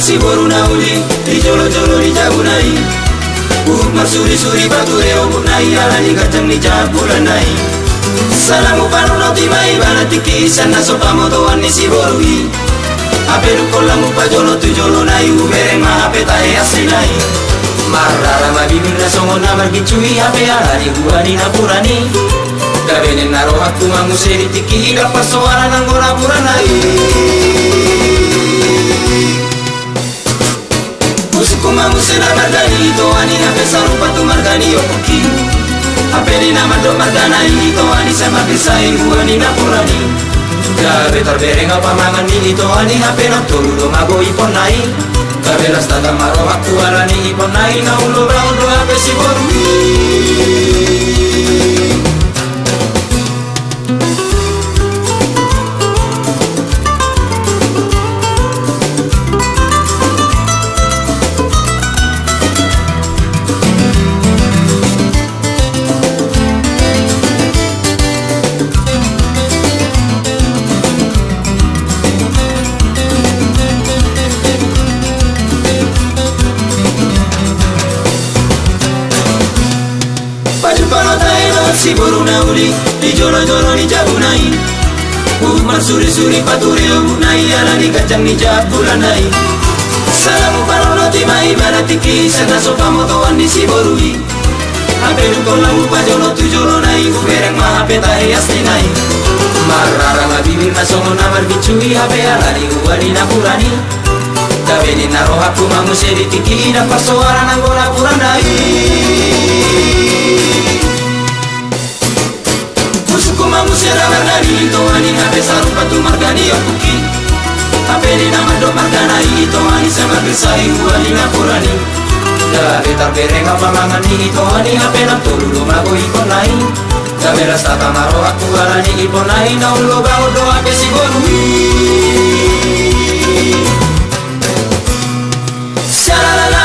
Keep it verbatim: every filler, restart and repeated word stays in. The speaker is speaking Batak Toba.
Si boru na uli di jolo-jolo ni jabuna i, huhut marsuri-suri pature ombuna i ala ni ganjang ni jabulana i. Salamu panonoti ma ibana tingki i sian na so pamotoan ni si boru i. Hape dungkon lamu pajolo tu jolona i, hubereng ma hape tahe aslina i. Marrara ma bibirna songon na margincu i hape ala ni hua ni napuran i. Gabe ninna rohangku ma muse di tingki i, ndang parsoalan anggo napuranna i. Husungkun ma muse na marga ni itoan i hape sarupa tu marga ni ompungki. Hape di na mandok margana i itoan i sai marpirsa i hua ni napuran i. Gabe tarbereng au pamangan ni itoan i hape naung tolu do mago iponna i. Gabe las tata ma rohangku ala ni iponna i, naung loba on do hape si boru i. Pajumpang au tahe dohot si boru na uli di jolo-jolo ni jabuna i. Huhut marsuri-suri pature ombuna i ala ni ganjang ni jabulana i. Salamu panonoti ma ibana tingki i sian na so pamotoan ni si boru i. Hape dungkon lamu pajolo tu jolona i, hubereng ma hape tahe aslina i. Marrara ma bibirna songon na margincu i hape ala ni hua ni napuran i. Gabe ninna rohangku ma muse di tingki i, ndang parsoalan anggo napuranna i. Husungkun ma muse na marga ni itoan i hape sarupa tu marga ni ompungki. Hape di na mandok margana i itoan i sai marpirsa i hua ni napuran i. Gabe tarbereng au pamangan ni itoan i hape naung tolu do mago iponna i. Gabe las tata ma rohangku ala ni iponna i, naung loba on do hape si boru i. Sialalala,